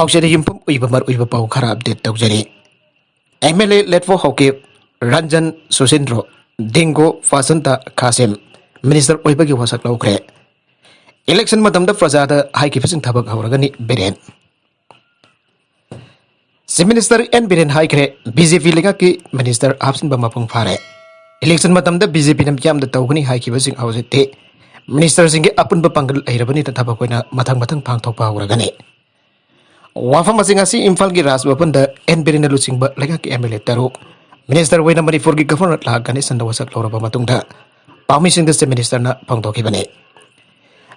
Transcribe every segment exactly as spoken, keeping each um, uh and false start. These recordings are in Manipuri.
ꯄꯥꯎꯆꯦꯗ ꯌꯨꯝꯐꯝ ꯑꯣꯏꯕ ꯃꯔꯨꯑꯣꯏꯕ ꯄꯥꯎ ꯈꯔ ꯑꯞꯗꯦꯠ ꯇꯧꯖꯔꯤ꯫ M L A Letpao Haokip, Ranjan Susindro, Dingo ꯐꯥꯁꯟꯇ ꯈꯥꯁꯤꯝ ꯃꯤꯅꯤꯁꯇꯔ ꯑꯣꯏꯕꯒꯤ ꯋꯥꯁꯛ ꯂꯧꯈ꯭ꯔꯦ꯫ ꯏꯂꯦꯛꯁꯟ ꯃꯇꯝꯗ ꯄ꯭ꯔꯖꯥꯗ ꯍꯥꯏꯈꯤꯕꯁꯤꯡ ꯊꯕꯛ ꯍꯧꯔꯒꯅꯤ Biren. Chief minister N Biren ꯍꯥꯏꯈ꯭ꯔꯦ, ꯕꯤ ꯖꯦ ꯄꯤ ꯂꯩꯉꯥꯛꯀꯤ ꯃꯤꯅꯤꯁꯇꯔ ꯍꯥꯞꯆꯤꯟꯕ ꯃꯄꯨꯡ ꯐꯥꯔꯦ꯫ ꯏꯂꯦꯛꯁꯟ ꯃꯇꯝꯗ ꯕꯤ ꯖꯦ ꯄꯤꯅ ꯃꯤꯌꯥꯝꯗ ꯇꯧꯒꯅꯤ ꯍꯥꯏꯈꯤꯕꯁꯤꯡ ꯍꯧꯖꯤꯛꯇꯤ ꯃꯤꯅꯤꯁꯇꯔꯁꯤꯡꯒꯤ ꯑꯄꯨꯟꯕ ꯄꯥꯡꯒꯜ ꯂꯩꯔꯕꯅꯤꯅ ꯊꯕꯛ ꯑꯣꯏꯅ ꯃꯊꯪ ꯃꯊꯪ ꯄꯥꯡꯊꯣꯛꯄ ꯍꯧꯔꯒꯅꯤ꯫ ꯋꯥꯐꯝ ꯑꯁꯤ ꯉꯁꯤ ꯏꯝꯐꯥꯜꯒꯤ ꯔꯥꯖ ꯚꯕꯟꯗ ꯑꯦꯟ ꯕꯤꯔꯦꯟꯅ ꯂꯨꯆꯤꯡꯕ ꯂꯩꯉꯥꯛꯀꯤ ꯑꯦꯝ ꯑꯦꯜ ꯑꯦ ꯇꯔꯨꯛ, ꯃꯤꯅꯤꯁꯇꯔ ꯑꯣꯏꯅ ꯃꯅꯤꯄꯨꯔꯒꯤ ꯒꯚꯔꯅꯔ ꯂꯥ ꯒꯅꯦꯁꯟꯅ ꯋꯥꯁꯛ ꯂꯧꯔꯕ ꯃꯇꯨꯡꯗ ꯄꯥꯎꯃꯤꯁꯤꯡꯗ ꯆꯤꯐ ꯃꯤꯅꯤꯁꯇꯔꯅ ꯐꯣꯡꯗꯣꯛꯈꯤꯕꯅꯤ꯫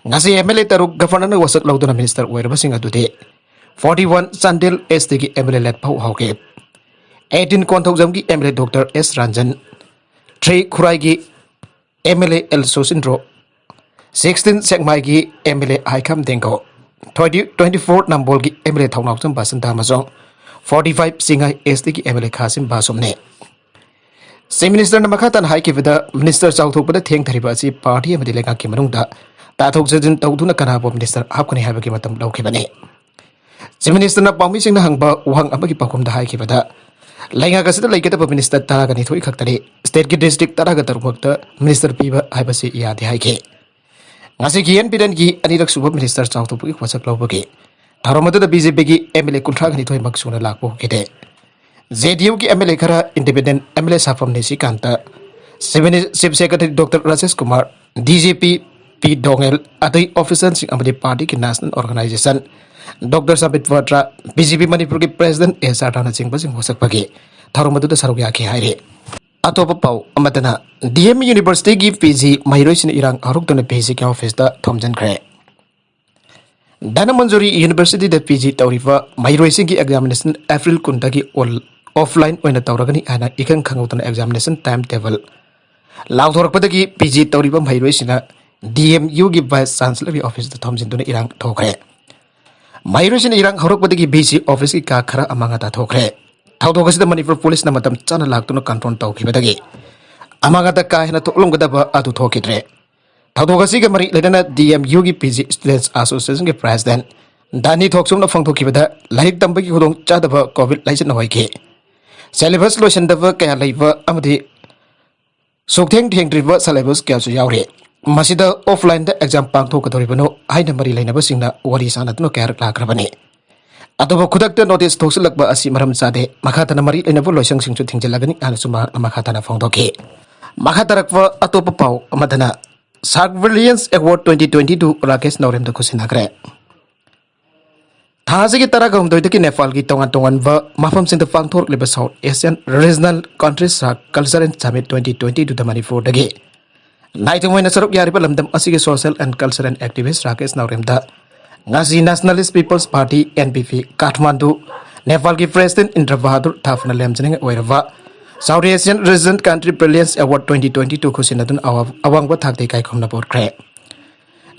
ꯉꯁꯤ ꯑꯦꯝ ꯑꯦꯜ ꯑꯦ ꯇꯔꯨꯛ ꯒꯚꯔꯅꯔꯅ ꯋꯥꯁꯛ ꯂꯧꯗꯨꯅ ꯃꯤꯅꯤꯁꯇꯔ ꯑꯣꯏꯔꯕꯁꯤꯡ ꯑꯗꯨꯗꯤ ꯐꯣꯔꯇꯤ ꯋꯥꯟ ꯆꯥꯟꯗꯦꯜ ꯑꯦꯁ ꯇꯤꯒꯤ ꯑꯦꯝ ꯑꯦꯜ ꯑꯦ ꯂꯦꯠꯐꯧ ꯍꯧꯈꯤ, ꯑꯩꯠꯇꯤꯟ ꯀꯣꯟꯊꯧꯖꯝꯒꯤ M L A doctor S Ranjan, three ꯈꯨꯔꯥꯏꯒꯤ M L A L Susindro, sixteen ꯁꯦꯛꯃꯥꯏꯒꯤ M L A Haikham Dingo, twenty twenty four ꯅꯝꯕꯣꯜꯒꯤ M L A Thounaojam Basanta ꯑꯃꯁꯨꯡ ꯐꯣꯔꯇꯤ ꯐꯥꯏꯚ ꯁꯤꯡꯉꯥꯏ ꯑꯦꯁ ꯇꯤꯒꯤ ꯑꯦꯝ ꯑꯦꯜ ꯑꯦ ꯈꯥꯁꯤꯝ ꯕꯥꯁꯨꯝꯅꯤ꯫ ꯆꯤꯐ ꯃꯤꯅꯤꯁꯇꯔꯅ ꯃꯈꯥ ꯇꯥꯅ ꯍꯥꯏꯈꯤꯕꯗ, ꯃꯤꯅꯤꯁꯇꯔ ꯆꯥꯎꯊꯣꯛꯄꯗ ꯊꯦꯡꯊꯔꯤꯕ ꯑꯁꯤ ꯄꯥꯔꯇꯤ ꯑꯃꯗꯤ ꯂꯩꯉꯥꯛꯀꯤ ꯃꯅꯨꯡꯗ ꯇꯥꯊꯣꯛ ꯇꯥꯁꯤꯟ ꯇꯧꯗꯨꯅ ꯀꯅꯥꯕꯨ ꯃꯤꯅꯤꯁꯇꯔ ꯍꯥꯞꯀꯅꯤ ꯍꯥꯏꯕꯒꯤ ꯃꯇꯝ ꯂꯧꯈꯤꯕꯅꯤ꯫ ꯆꯤꯐ ꯃꯤꯅꯤꯁꯇꯔꯅ ꯄꯥꯎꯃꯤꯁꯤꯡꯅ ꯍꯪꯕ ꯋꯥꯍꯪ ꯑꯃꯒꯤ ꯄꯥꯎꯈꯨꯝꯗ ꯍꯥꯏꯈꯤꯕꯗ, ꯂꯩꯉꯥꯛ ꯑꯁꯤꯗ ꯂꯩꯒꯗꯕ ꯃꯤꯅꯤꯁꯇꯔ ꯇꯔꯥꯒ ꯅꯤꯊꯣꯏ ꯈꯛꯇꯅꯤ, ꯁ꯭ꯇꯦꯠꯀꯤ ꯗꯤꯁꯇ꯭ꯔꯤꯛ ꯇꯔꯥꯒ ꯇꯔꯨꯛꯃꯛꯇ ꯃꯤꯅꯤꯁꯇꯔ ꯄꯤꯕ ꯍꯥꯏꯕꯁꯤ ꯌꯥꯗꯦ ꯍꯥꯏꯈꯤ꯫ ꯉꯁꯤꯒꯤ ꯑꯦꯟ ꯕꯤꯔꯦꯟꯒꯤ ꯑꯅꯤꯔꯛ ꯁꯨꯕ ꯃꯤꯅꯤꯁꯇꯔ ꯆꯥꯎꯊꯣꯛꯄꯒꯤ ꯋꯥꯁꯛ ꯂꯧꯕꯒꯤ ꯊꯧꯔꯝ ꯑꯗꯨꯗ ꯕꯤ ꯖꯦ ꯄꯤꯒꯤ ꯑꯦꯝ ꯑꯦꯜ ꯑꯦ ꯀꯨꯟꯊ꯭ꯔꯥꯒ ꯅꯤꯊꯣꯏꯃꯛ ꯁꯨꯅ ꯂꯥꯛꯄ ꯎꯈꯤꯗꯦ꯫ ꯖꯦ ꯗꯤ ꯌꯨꯒꯤ ꯑꯦꯝ ꯑꯦꯜ ꯑꯦ ꯈꯔ, independent M L A Sapam Nishikant, chief ꯃꯤꯅꯤ-, chief secretary doctor Rajesh Kumar, D G P P Dongel, ꯑꯇꯩ ꯑꯣꯐꯤꯁꯤꯌꯦꯜꯁꯤꯡ ꯑꯃꯗꯤ ꯄꯥꯔꯇꯤꯒꯤ national organisation doctor Sambit Patra, B J P ꯃꯅꯤꯄꯨꯔꯒꯤ ꯄ꯭ꯔꯦꯁꯤꯗꯦꯟꯠ ꯑꯦꯁ ꯁꯥꯔꯗꯥꯅꯆꯤꯡꯕꯁꯤꯡ ꯋꯥꯁꯛꯄꯒꯤ ꯊꯧꯔꯝ ꯑꯗꯨꯗ ꯁꯔꯨꯛ ꯌꯥꯈꯤ ꯍꯥꯏꯔꯤ꯫ ꯑꯇꯣꯞꯄ ꯄꯥꯎ ꯑꯃꯗꯅ, ꯗꯤ ꯑꯦꯝ ꯌꯨꯅꯤꯚꯔꯁꯤꯇꯤꯒꯤ ꯄꯤ ꯖꯤ ꯃꯍꯩꯔꯣꯏꯁꯤꯡꯅ ꯏꯔꯥꯡ ꯍꯧꯔꯛꯇꯨꯅ ꯄꯤ ꯖꯤꯒꯤ ꯑꯣꯐꯤꯁꯇ ꯊꯣꯝꯖꯤꯟꯈ꯭ꯔꯦ꯫ ꯙꯅꯃꯟꯖꯨꯔꯤ ꯌꯨꯅꯤꯚꯔꯁꯤꯇꯤꯗ ꯄꯤ ꯖꯤ ꯇꯧꯔꯤꯕ ꯃꯍꯩꯔꯣꯏꯁꯤꯡꯒꯤ ꯑꯦꯛꯖꯥꯃꯤꯅꯦꯁꯟ ꯑꯦꯄ꯭ꯔꯤꯜ ꯀꯨꯟꯗꯒꯤ ꯑꯣꯟ-, ꯑꯣꯐꯂꯥꯏꯟ ꯑꯣꯏꯅ ꯇꯧꯔꯒꯅꯤ ꯍꯥꯏꯅ ꯏꯈꯪ ꯈꯪꯍꯧꯗꯅ ꯑꯦꯛꯖꯥꯃꯤꯅꯦꯁꯟ ꯇꯥꯏꯝ ꯇꯦꯕꯜ ꯂꯥꯎꯊꯣꯔꯛꯄꯗꯒꯤ ꯄꯤ ꯖꯤ ꯇꯧꯔꯤꯕ ꯃꯍꯩꯔꯣꯏꯁꯤꯡꯅ ꯗꯤ ꯑꯦꯝ ꯌꯨꯒꯤ ꯚꯥꯏꯁ ꯆꯥꯟꯁꯦꯂꯔꯒꯤ ꯑꯣꯐꯤꯁꯇ ꯊꯣꯝꯖꯤꯟꯗꯨꯅ ꯏꯔꯥꯡ ꯊꯣꯛꯈ꯭ꯔꯦ꯫ ꯃꯍꯩꯔꯣꯏꯁꯤꯡꯅ ꯏꯔꯥꯡ ꯍꯧꯔꯛꯄꯗꯒꯤ ꯚꯤ ꯁꯤ ꯑꯣꯐꯤꯁꯀꯤ ꯀꯥ ꯈꯔ ꯑꯃꯥꯡ ꯑꯇꯥ ꯊꯣꯛꯈ꯭ꯔꯦ꯫ ꯊꯧꯗꯣꯛ ꯑꯁꯤꯗ ꯃꯅꯤꯄꯨꯔ ꯄꯨꯂꯤꯁꯅ ꯃꯇꯝ ꯆꯥꯅ ꯂꯥꯛꯇꯨꯅ ꯀꯟꯇ꯭ꯔꯣꯜ ꯇꯧꯈꯤꯕꯗꯒꯤ ꯑꯃꯥꯡ ꯑꯇꯥ ꯀꯥ ꯍꯦꯟꯅ ꯊꯣꯛꯂꯝꯒꯗꯕ ꯑꯗꯨ ꯊꯣꯛꯈꯤꯗ꯭ꯔꯦ꯫ ꯊꯧꯗꯣꯛ ꯑꯁꯤꯒ ꯃꯔꯤ ꯂꯩꯅꯅ ꯗꯤ ꯑꯦꯝ ꯌꯨꯒꯤ ꯄꯤ ꯖꯤ ꯁ꯭ꯇꯨꯗꯦꯟꯠꯁ ꯑꯦꯁꯣꯁꯤꯌꯦꯁꯟꯒꯤ ꯄ꯭ꯔꯦꯁꯤꯗꯦꯟꯠ ꯗꯥꯅꯤ ꯊꯣꯛꯆꯣꯝꯅ ꯐꯣꯡꯗꯣꯛꯈꯤꯕꯗ, ꯂꯥꯏꯔꯤꯛ ꯇꯝꯕꯒꯤ ꯈꯨꯗꯣꯡꯆꯥꯗꯕ ꯀꯣꯚꯤꯗ ꯂꯥꯏꯆꯠꯅ ꯑꯣꯏꯈꯤ꯫ ꯁꯦꯂꯦꯕꯁ ꯂꯣꯏꯁꯤꯟꯗꯕ ꯀꯌꯥ ꯂꯩꯕ ꯑꯃꯗꯤ ꯁꯨꯛꯊꯦꯡ ꯊꯦꯡꯗ꯭ꯔꯤꯕ ꯁꯦꯂꯦꯕꯁ ꯀꯌꯥꯁꯨ ꯌꯥꯎꯔꯤ꯫ ꯃꯁꯤꯗ ꯑꯣꯐꯂꯥꯏꯟꯗ ꯑꯦꯛꯖꯥꯝ ꯄꯥꯡꯊꯣꯛꯀꯗꯧꯔꯤꯕꯅꯣ ꯍꯥꯏꯅ ꯃꯔꯤ ꯂꯩꯅꯕꯁꯤꯡꯅ ꯋꯥꯔꯤ ꯁꯥꯟꯅꯗꯨꯅ ꯀꯌꯥꯔꯛ ꯂꯥꯛꯈ꯭ꯔꯕꯅꯤ꯫ ꯑꯗꯨꯕꯨ ꯈꯨꯗꯛꯇ ꯅꯣꯇꯤꯁ ꯊꯣꯛꯆꯤꯜꯂꯛꯄ ꯑꯁꯤ ꯃꯔꯝ ꯆꯥꯗꯦ꯫ ꯃꯈꯥ ꯇꯥꯅ ꯃꯔꯤ ꯂꯩꯅꯕ ꯂꯣꯏꯁꯪꯁꯤꯡꯁꯨ ꯊꯤꯡꯖꯤꯜꯂꯒꯅꯤ ꯍꯥꯏꯅꯁꯨ ꯃꯍꯥꯛꯅ ꯃꯈꯥ ꯇꯥꯅ ꯐꯣꯡꯗꯣꯛꯈꯤ꯫ ꯃꯈꯥ ꯇꯥꯔꯛꯄ ꯑꯇꯣꯞꯄ ꯄꯥꯎ ꯑꯃꯗꯅ, ꯁꯥꯔꯛ brilliance award twenty twenty two Rakesh ꯅꯥꯎꯔꯦꯝꯗ ꯈꯨꯠꯁꯤꯟꯅꯈ꯭ꯔꯦ꯫ ꯊꯥ ꯑꯁꯤꯒꯤ ꯇꯔꯥꯒ ꯍꯨꯝꯗꯣꯏꯗꯒꯤ ꯅꯦꯄꯥꯜꯒꯤ ꯇꯣꯉꯥꯟ ꯇꯣꯉꯥꯟꯕ ꯃꯐꯝꯁꯤꯡꯗ ꯄꯥꯡꯊꯣꯔꯛꯂꯤꯕ South Asian Regional Countries Cultural Summit twenty twenty two ꯗ ꯃꯅꯤꯄꯨꯔꯗꯒꯤ ꯅꯥꯏꯇꯣꯝ ꯑꯣꯏꯅ ꯁꯔꯨꯛ ꯌꯥꯔꯤꯕ ꯂꯝꯗꯝ ꯑꯁꯤꯒꯤ social and cultural activist Rakesh ꯅꯥꯎꯔꯦꯝꯗ ꯉꯁꯤ Nationalist People's Party, N P P, ꯀꯥꯊꯃꯥꯟꯗꯨ, ꯅꯦꯄꯥꯜꯒꯤ President ꯏꯟꯗ꯭ꯔ Bahadur ꯊꯥꯐꯅ ꯂꯦꯝꯖꯅꯤꯡꯉꯥꯏ ꯑꯣꯏꯔꯕ South Asian Region Country Brilliance Award twenty twenty two ꯈꯨꯁꯤꯟꯅꯗꯨꯅ ꯑꯋꯥ-, ꯑꯋꯥꯡꯕ ꯊꯥꯛꯇ ꯏꯀꯥꯏ ꯈꯨꯝꯅꯕ ꯎꯠꯈ꯭ꯔꯦ꯫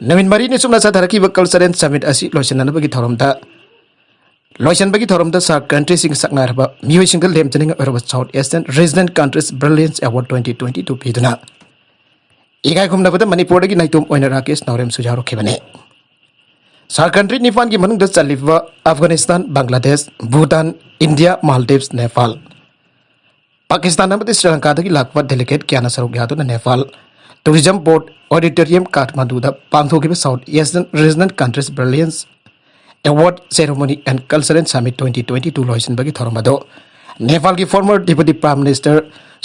ꯅꯨꯃꯤꯠ ꯃꯔꯤꯅꯤ ꯆꯨꯞꯅ ꯆꯠꯊꯔꯛꯈꯤꯕ Cultural Summit ꯑꯁꯤ ꯂꯣꯏꯁꯤꯟꯅꯅꯕꯒꯤ ꯊꯧꯔꯝꯗ, ꯂꯣꯏꯁꯤꯟꯕꯒꯤ ꯊꯧꯔꯝꯗ ꯁꯥꯔꯛ ꯀꯟꯇ꯭ꯔꯤꯁꯤꯡꯒꯤ ꯁꯛ ꯅꯥꯏꯔꯕ ꯃꯤꯑꯣꯏꯁꯤꯡꯗ ꯂꯦꯝꯖꯅꯤꯡꯉꯥꯏ ꯑꯣꯏꯔꯕ South Asian Region Countries Brilliance Award twenty twenty two ꯄꯤꯗꯨꯅ ꯏꯀꯥꯏ ꯈꯨꯝꯅꯕꯗ ꯃꯅꯤꯄꯨꯔꯗꯒꯤ ꯅꯥꯏꯇꯣꯝ ꯑꯣꯏꯅ ꯔꯥꯀꯦꯁ ꯅꯥꯎꯔꯦꯝꯁꯨ ꯌꯥꯎꯔꯛꯈꯤꯕꯅꯤ꯫ ꯁꯥꯔꯛ ꯀꯟꯇ꯭ꯔꯤ ꯅꯤꯄꯥꯟꯒꯤ ꯃꯅꯨꯡꯗ ꯆꯜꯂꯤꯕ ꯑꯐꯒꯥꯅꯤꯁꯇꯥꯟ, ꯕꯪꯒ꯭ꯂꯥꯗꯦꯁ, ꯚꯨꯇꯥꯟ, ꯏꯟꯗꯤꯌꯥ, ꯃꯥꯜꯗꯤꯞꯁ, ꯅꯦꯄꯥꯜ, ꯄꯥꯀꯤꯁꯇꯥꯟ ꯑꯃꯗꯤ ꯁ꯭ꯔꯤ ꯂꯪꯀꯥꯗꯒꯤ ꯂꯥꯛꯄ ꯗꯦꯂꯤꯒꯦꯠ ꯀꯌꯥꯅ ꯁꯔꯨꯛ ꯌꯥꯗꯨꯅ ꯅꯦꯄꯥꯜ Tourism Board Auditorium ꯀꯥꯊꯃꯥꯟꯗꯨꯗ ꯄꯥꯡꯊꯣꯛꯈꯤꯕ South Asian Regional Countries Brilliance Award Ceremony and Cultural Summit twenty twenty two ꯂꯣꯏꯁꯤꯟꯕꯒꯤ ꯊꯧꯔꯝ ꯑꯗꯨ ꯅꯦꯄꯥꯜꯒꯤ former Deputy Prime Minister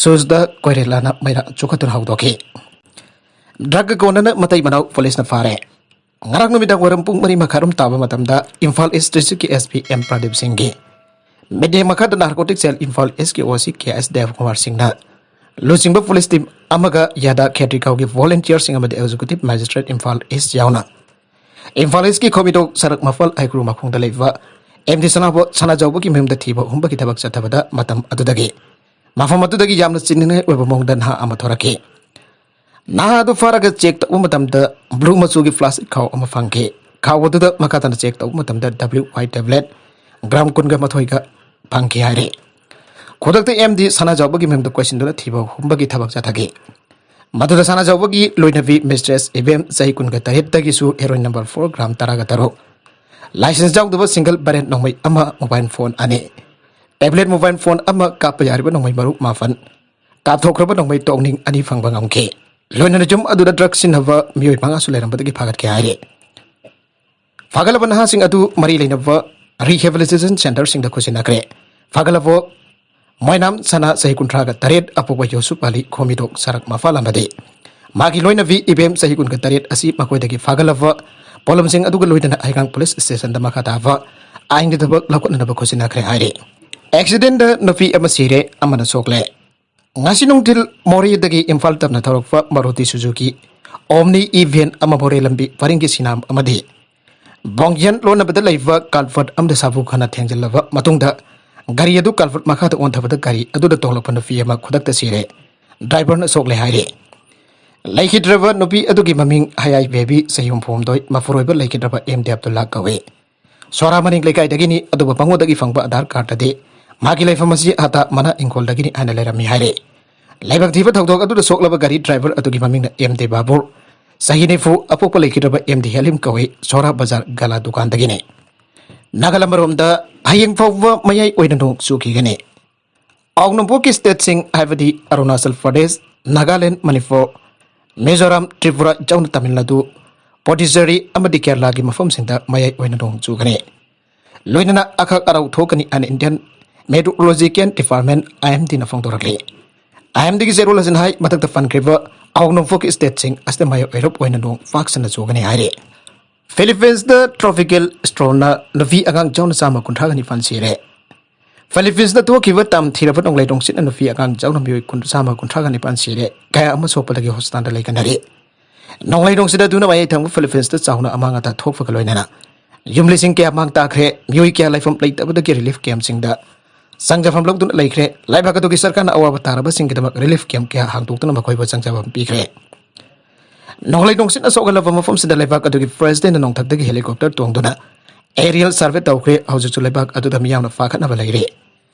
ꯁꯨꯖꯗꯥ ꯀꯣꯏꯔꯦꯂꯥꯅ ꯃꯩꯔꯥ ꯆꯨꯈꯠꯇꯨꯅ ꯍꯧꯗꯣꯛꯈꯤ꯫ ꯗ꯭ꯔꯒꯀ ꯀꯣꯟꯅꯅ ꯃꯇꯩ ꯃꯅꯥꯎ ꯄꯨꯂꯤꯁꯅ ꯐꯥꯔꯦ꯫ ꯉꯔꯥꯡ ꯅꯨꯃꯤꯗꯥꯡ ꯋꯥꯏꯔꯝ ꯄꯨꯡ ꯃꯔꯤ ꯃꯈꯥꯏꯔꯣꯝ ꯇꯥꯕ ꯃꯇꯝꯗ ꯏꯝꯐꯥꯜ East District ꯀꯤ S P M ꯄ꯭ꯔꯗꯤꯞ ꯁꯤꯡꯒꯤ ꯃꯤꯠꯌꯦꯡ ꯃꯈꯥꯗ Narcotic Cell ꯏꯝꯐꯥꯜ East ꯀꯤ O C K S Debkumar ꯁꯤꯡꯅ ꯂꯨꯆꯤꯡꯕ ꯄꯨꯂꯤꯁ ꯇꯤꯝ ꯑꯃꯒ ꯌꯥꯗꯥ ꯈꯦꯇ꯭ꯔꯤꯒꯥꯎꯒꯤ volunteer ꯁꯤꯡ ꯑꯃꯗꯤ Executive Magistrate ꯏꯝꯐꯥꯜ East ꯌꯥꯎꯅ ꯏꯝꯐꯥꯜ East ꯀꯤ ꯈꯣꯃꯤꯗꯣꯛ ꯁꯔꯛ ꯃꯐꯜ ꯍꯩꯀ꯭ꯔꯨ ꯃꯈꯣꯡꯗ ꯂꯩꯕ M D ꯁꯅꯥꯕ-, ꯁꯅꯥꯖꯥꯎꯕꯒꯤ ꯃꯌꯨꯝꯗ ꯊꯤꯕ ꯍꯨꯝꯕꯒꯤ ꯊꯕꯛ ꯆꯠꯊꯕꯗ ꯃꯇꯝ ꯑꯗꯨꯗꯒꯤ ꯃꯐꯝ ꯑꯗꯨꯗꯒꯤ ꯌꯥꯝꯅ ꯆꯤꯡꯅꯅꯤꯡꯉꯥꯏ ꯑꯣꯏꯕ ꯃꯑꯣꯡꯗ ꯅꯍꯥ ꯑꯃ ꯊꯣꯔꯛꯈꯤ꯫ ꯅꯍꯥ ꯑꯗꯨ ꯐꯥꯔꯒ check ꯇꯧꯕ ꯃꯇꯝꯗ blue ꯃꯆꯨꯒꯤ plastic ꯈꯥꯎ ꯑꯃ ꯐꯪꯈꯤ꯫ ꯈꯥꯎ ꯑꯗꯨꯗ ꯃꯈꯥ ꯇꯥꯅ check ꯇꯧꯕ ꯃꯇꯝꯗ W Y tablet gram ꯀꯨꯟꯒ ꯃꯥꯊꯣꯏꯒ ꯐꯪꯈꯤ ꯍꯥꯏꯔꯤ꯫ ꯈꯨꯗꯛꯇ M D ꯁꯅꯥꯖꯥꯎꯕꯒꯤ ꯃꯌꯨꯝꯗ ꯀꯣꯏꯁꯤꯟꯗꯨꯅ ꯊꯤꯕ ꯍꯨꯝꯕꯒꯤ ꯊꯕꯛ ꯆꯠꯊꯈꯤ꯫ ꯃꯗꯨꯗ ꯁꯅꯥꯖꯥꯎꯕꯒꯤ ꯂꯣꯏꯅꯕꯤ Mistress ꯏꯕꯦꯝ ꯆꯍꯤ ꯀꯨꯟꯒ ꯇꯔꯦꯠꯇꯒꯤꯁꯨ heroin number four gram ꯇꯔꯥꯒ ꯇꯔꯨꯛ, ꯂꯥꯏꯁꯦꯟꯁ ꯌꯥꯎꯗꯕ ꯁꯤꯡꯒꯜ ꯕꯦꯔꯦꯟ ꯅꯣꯡꯃꯩ ꯑꯃ, ꯃꯣꯕꯥꯏꯜ ꯐꯣꯟ ꯑꯅꯤ, ꯇꯦꯕ꯭ꯂꯦꯠ ꯃꯣꯕꯥꯏꯜ ꯐꯣꯟ ꯑꯃ, ꯀꯥꯞꯄ ꯌꯥꯔꯤꯕ ꯅꯣꯡꯃꯩ ꯃꯔꯨ ꯃꯥꯄꯟ, ꯀꯥꯞꯊꯣꯛꯈ꯭ꯔꯕ ꯅꯣꯡꯃꯩ ꯇꯣꯛꯅꯤꯡ ꯑꯅꯤ ꯐꯪꯕ ꯉꯝꯈꯤ꯫ ꯂꯣꯏꯅꯅ ꯌꯨꯝ ꯑꯗꯨꯗ ꯗ꯭ꯔꯒ ꯁꯤꯖꯤꯟꯅꯕ ꯃꯤꯑꯣꯏ ꯃꯉꯥꯁꯨ ꯂꯩꯔꯝꯕꯗꯒꯤ ꯐꯥꯒꯠꯈꯤ ꯍꯥꯏꯔꯤ꯫ ꯐꯥꯒꯠꯂꯕ ꯅꯍꯥꯁꯤꯡ ꯑꯗꯨ ꯃꯔꯤ ꯂꯩꯅꯕ ꯔꯤꯍꯦꯕꯤꯂꯤꯇꯦꯁꯟ ꯁꯦꯟꯇꯔꯁꯤꯡꯗ ꯈꯨꯠꯁꯤꯟꯅꯈ꯭ꯔꯦ꯫ ꯐꯥꯒꯠꯂꯕ ꯃꯣꯏꯅꯥꯝ ꯁꯅꯥ, ꯆꯍꯤ ꯀꯨꯟꯊ꯭ꯔꯥꯒ ꯇꯔꯦꯠ, ꯑꯄꯣꯛꯄ ꯌꯨꯁꯨꯞ ꯑꯂꯤ, ꯈꯣꯃꯤꯗꯣꯛ ꯁꯔꯛ ꯃꯐꯥꯜ ꯑꯃꯗꯤ ꯃꯥꯒꯤ ꯂꯣꯏꯅꯕꯤ ꯏꯕꯦꯝ, ꯆꯍꯤ ꯀꯨꯟꯒ ꯇꯔꯦꯠ ꯑꯁꯤ ꯃꯈꯣꯏꯗꯒꯤ ꯐꯥꯒꯠꯂꯕ ꯄꯣꯠꯂꯝꯁꯤꯡ ꯑꯗꯨꯒ ꯂꯣꯏꯅꯅ ꯍꯩꯉꯥꯡ ꯄꯨꯂꯤꯁ ꯁ꯭ꯇꯦꯁꯟꯗ ꯃꯈꯥ ꯇꯥꯕ ꯑꯥꯏꯟꯒꯤ ꯊꯕꯛ ꯂꯧꯈꯠꯅꯅꯕ ꯈꯨꯠꯁꯤꯟꯅꯈ꯭ꯔꯦ ꯍꯥꯏꯔꯤ꯫ ꯑꯦꯛꯁꯤꯗꯦꯟꯗ ꯅꯨꯄꯤ ꯑꯃ ꯁꯤꯔꯦ, ꯑꯃꯅ ꯁꯣꯛꯂꯦ꯫ ꯉꯁꯤ ꯅꯨꯡꯊꯤꯜ ꯃꯣꯔꯦꯗꯒꯤ ꯏꯝꯐꯥꯜ ꯇꯝꯅ ꯊꯧꯔꯛꯄ ꯃꯥꯔꯨꯇꯤ ꯁꯨꯖꯨꯀꯤ ꯑꯣꯝꯅꯤ ꯏ ꯚꯦꯟ ꯑꯃ ꯃꯣꯔꯦ ꯂꯝꯕꯤ ꯄꯔꯤꯡꯒꯤ ꯁꯤꯅꯥꯝ ꯑꯃꯗꯤ ꯕꯣꯡꯖꯦꯟ ꯂꯣꯟꯅꯕꯗ ꯂꯩꯕ ꯀꯜꯚꯔꯠ ꯑꯃꯗ ꯁꯥꯐꯨ ꯈꯅ ꯊꯦꯡꯖꯤꯜꯂꯕ ꯃꯇꯨꯡꯗ ꯒꯥꯔꯤ ꯑꯗꯨ ꯀꯜꯚꯔꯠ ꯃꯈꯥꯗ ꯑꯣꯟꯊꯕꯗ ꯒꯥꯔꯤ ꯑꯗꯨꯗ ꯇꯣꯡꯂꯛꯄ ꯅꯨꯄꯤ ꯑꯃ ꯈꯨꯗꯛꯇ ꯁꯤꯔꯦ꯫ ꯗ꯭ꯔꯥꯏꯚꯔꯅ ꯁꯣꯛꯂꯦ ꯍꯥꯏꯔꯤ꯫ ꯂꯩꯈꯤꯗ꯭ꯔꯕ ꯅꯨꯄꯤ ꯑꯗꯨꯒꯤ ꯃꯃꯤꯡ ꯍꯌꯥꯏ ꯕꯦꯕꯤ, ꯆꯍꯤ ꯍꯨꯝꯐꯨꯍꯨꯝꯗꯣꯏ, ꯃꯄꯨꯔꯣꯏꯕ ꯂꯩꯈꯤꯗ꯭ꯔꯕ ꯑꯦꯝ ꯗꯦ ꯑꯕꯗꯨꯜꯂꯥ ꯀꯧꯏ꯫ ꯁꯣꯔꯥ ꯃꯅꯤꯡ ꯂꯩꯀꯥꯏꯗꯒꯤꯅꯤ, ꯑꯗꯨꯕꯨ ꯃꯉꯣꯟꯗꯒꯤ ꯐꯪꯕ ꯑꯙꯥꯔ ꯀꯥꯔꯗꯇꯗꯤ ꯃꯥꯒꯤ ꯂꯩꯐꯝ ꯑꯁꯤ ꯍꯇꯥ ꯃꯅꯥ ꯏꯪꯈꯣꯜꯗꯒꯤꯅꯤ ꯍꯥꯏꯅ ꯂꯩꯔꯝꯃꯤ ꯍꯥꯏꯔꯤ꯫ ꯂꯥꯏꯕꯛ ꯊꯤꯕ ꯊꯧꯗꯣꯛ ꯑꯗꯨꯗ ꯁꯣꯛꯂꯕ ꯒꯥꯔꯤ ꯗ꯭ꯔꯥꯏꯚꯔ ꯑꯗꯨꯒꯤ ꯃꯃꯤꯡꯅ ꯑꯦꯝ ꯗꯦ ꯕꯥꯕꯨꯔ, ꯆꯍꯤ ꯅꯤꯐꯨ, ꯑꯄꯣꯛꯄ ꯂꯩꯈꯤꯗ꯭ꯔꯕ ꯑꯦꯝ ꯗꯤ ꯍꯦꯂꯤꯝ ꯀꯧꯏ, ꯁꯣꯔꯥ ꯕꯖꯥꯔ ꯒꯂꯥ ꯗꯨꯀꯥꯟꯗꯒꯤꯅꯤ꯫ ꯅꯥꯒꯥꯂꯝ ꯑꯃꯔꯣꯝꯗ ꯍꯌꯦꯡ ꯐꯥꯎꯕ ꯃꯌꯥꯏ ꯑꯣꯏꯅ ꯅꯣꯡ ꯆꯨꯈꯤꯒꯅꯤ꯫ ꯑꯥꯎ ꯅꯣꯡꯄꯣꯛꯀꯤ ꯁ꯭ꯇꯦꯠꯁꯤꯡ ꯍꯥꯏꯕꯗꯤ ꯑꯔꯨꯅꯥꯆꯜ ꯄ꯭ꯔꯗꯦꯁ, ꯅꯥꯒꯥꯂꯦꯟ, ꯃꯅꯤꯄꯨꯔ, ꯃꯤꯖꯣꯔꯥꯝ, ꯇ꯭ꯔꯤꯄꯨꯔꯥ ꯌꯥꯎꯅ ꯇꯥꯃꯤꯜ ꯅꯥꯗꯨ, ꯄꯣꯗꯤꯆꯦꯔꯤ ꯑꯃꯗꯤ ꯀꯦꯔꯂꯥꯒꯤ ꯃꯐꯝꯁꯤꯡꯗ ꯃꯌꯥꯏ ꯑꯣꯏꯅ ꯅꯣꯡ ꯆꯨꯒꯅꯤ꯫ ꯂꯣꯏꯅꯅ ꯑꯈꯛ ꯑꯔꯧ ꯊꯣꯛꯀꯅꯤ ꯍꯥꯏꯅ ꯏꯟꯗꯤꯌꯟ ꯃꯦꯇ꯭ꯔꯣꯂꯣꯖꯤꯀꯦꯜ ꯗꯤꯄꯥꯔꯠꯃꯦꯟ, ꯑꯥꯏ ꯑꯦꯝ ꯗꯤꯅ ꯐꯣꯡꯗꯣꯔꯛꯂꯤ꯫ ꯑꯥꯏ ꯑꯦꯝ ꯗꯤꯒꯤ ꯆꯦꯔꯣꯜ ꯑꯁꯤꯅ ꯍꯥꯏ, ꯃꯊꯛꯇ ꯄꯟꯈ꯭ꯔꯤꯕ ꯑꯥꯎ ꯅꯣꯡꯄꯣꯛꯀꯤ ꯁ꯭ꯇꯦꯠꯁꯤꯡ ꯑꯁꯤꯗ ꯃꯌꯥꯏ ꯑꯣꯏꯔꯞ ꯑꯣꯏꯅ ꯅꯣꯡ ꯄꯥꯛ ꯁꯟꯅ ꯆꯨꯒꯅꯤ ꯍꯥꯏꯔꯤ꯫ ꯐꯤꯂꯤꯄꯤꯟꯁꯇ ꯇ꯭ꯔꯣꯄꯤꯀꯦꯜ ꯁ꯭ꯇꯣꯔꯝꯅ ꯅꯨꯄꯤ ꯑꯉꯥꯡ ꯌꯥꯎꯅ ꯆꯥꯝꯃ ꯀꯨꯟꯊ꯭ꯔꯥꯒ ꯅꯤꯄꯥꯟ ꯁꯤꯔꯦ꯫ ꯐꯤꯂꯤꯄꯤꯟꯁꯇ ꯊꯣꯛꯈꯤꯕ ꯇꯝ ꯊꯤꯔꯕ ꯅꯣꯡꯂꯩ ꯅꯨꯡꯁꯤꯠꯅ ꯅꯨꯄꯤ ꯑꯉꯥꯡ ꯌꯥꯎꯅ ꯃꯤꯑꯣꯏ ꯀꯨꯟ, ꯆꯥꯝꯃ ꯀꯨꯟꯊ꯭ꯔꯥꯒ ꯅꯤꯄꯥꯟ ꯁꯤꯔꯦ, ꯀꯌꯥ ꯑꯃ ꯁꯣꯛꯄꯗꯒꯤ ꯍꯣꯁꯄꯤꯇꯥꯜꯗ ꯂꯩꯀꯟꯅꯔꯤ꯫ ꯅꯣꯡꯂꯩ ꯅꯨꯡꯁꯤꯠ ꯑꯗꯨꯅ ꯃꯌꯥꯏ ꯊꯪꯕ ꯐꯤꯂꯤꯄꯤꯟꯁꯇ ꯆꯥꯎꯅ ꯑꯃꯥꯡ ꯑꯇꯥ ꯊꯣꯛꯄꯒ ꯂꯣꯏꯅꯅ ꯌꯨꯝꯂꯩꯁꯤꯡ ꯀꯌꯥ ꯃꯥꯡ ꯇꯥꯛꯈ꯭ꯔꯦ, ꯃꯤꯑꯣꯏ ꯀꯌꯥ ꯂꯩꯐꯝ ꯂꯩꯇꯕꯗꯒꯤ ꯔꯤꯂꯤꯐ ꯀꯦꯝꯞꯁꯤꯡꯗ ꯆꯪꯖꯐꯝ ꯂꯧꯗꯨꯅ ꯂꯩꯈ꯭ꯔꯦ꯫ ꯂꯩꯕꯥꯛ ꯑꯗꯨꯒꯤ ꯁꯔꯀꯥꯔꯅ ꯑꯋꯥꯕ ꯇꯥꯔꯕꯁꯤꯡꯒꯤꯗꯃꯛ ꯔꯤꯂꯤꯐ ꯀꯦꯝꯞ ꯀꯌꯥ ꯍꯥꯡꯗꯣꯛꯇꯨꯅ ꯃꯈꯣꯏꯕꯨ ꯆꯪꯖꯐꯝ ꯄꯤꯈ꯭ꯔꯦ꯫ ꯅꯣꯡꯂꯩ ꯅꯨꯡꯁꯤꯠꯅ ꯁꯣꯛꯍꯜꯂꯕ ꯃꯐꯝꯁꯤꯗ ꯂꯩꯕꯥꯛ ꯑꯗꯨꯒꯤ ꯄ꯭ꯔꯦꯁꯤꯗꯦꯟꯠꯅ ꯅꯣꯡꯊꯛꯇꯒꯤ ꯍꯦꯂꯤꯀꯣꯞꯇꯔ ꯇꯣꯡꯗꯨꯅ ꯑꯦꯔꯤꯌꯦꯜ ꯁꯔꯚꯦ ꯇꯧꯈ꯭ꯔꯦ꯫ ꯍꯧꯖꯤꯛꯁꯨ ꯂꯩꯕꯥꯛ ꯑꯗꯨꯗ ꯃꯤꯌꯥꯝꯅ ꯐꯥꯈꯠꯅꯕ ꯂꯩꯔꯤ꯫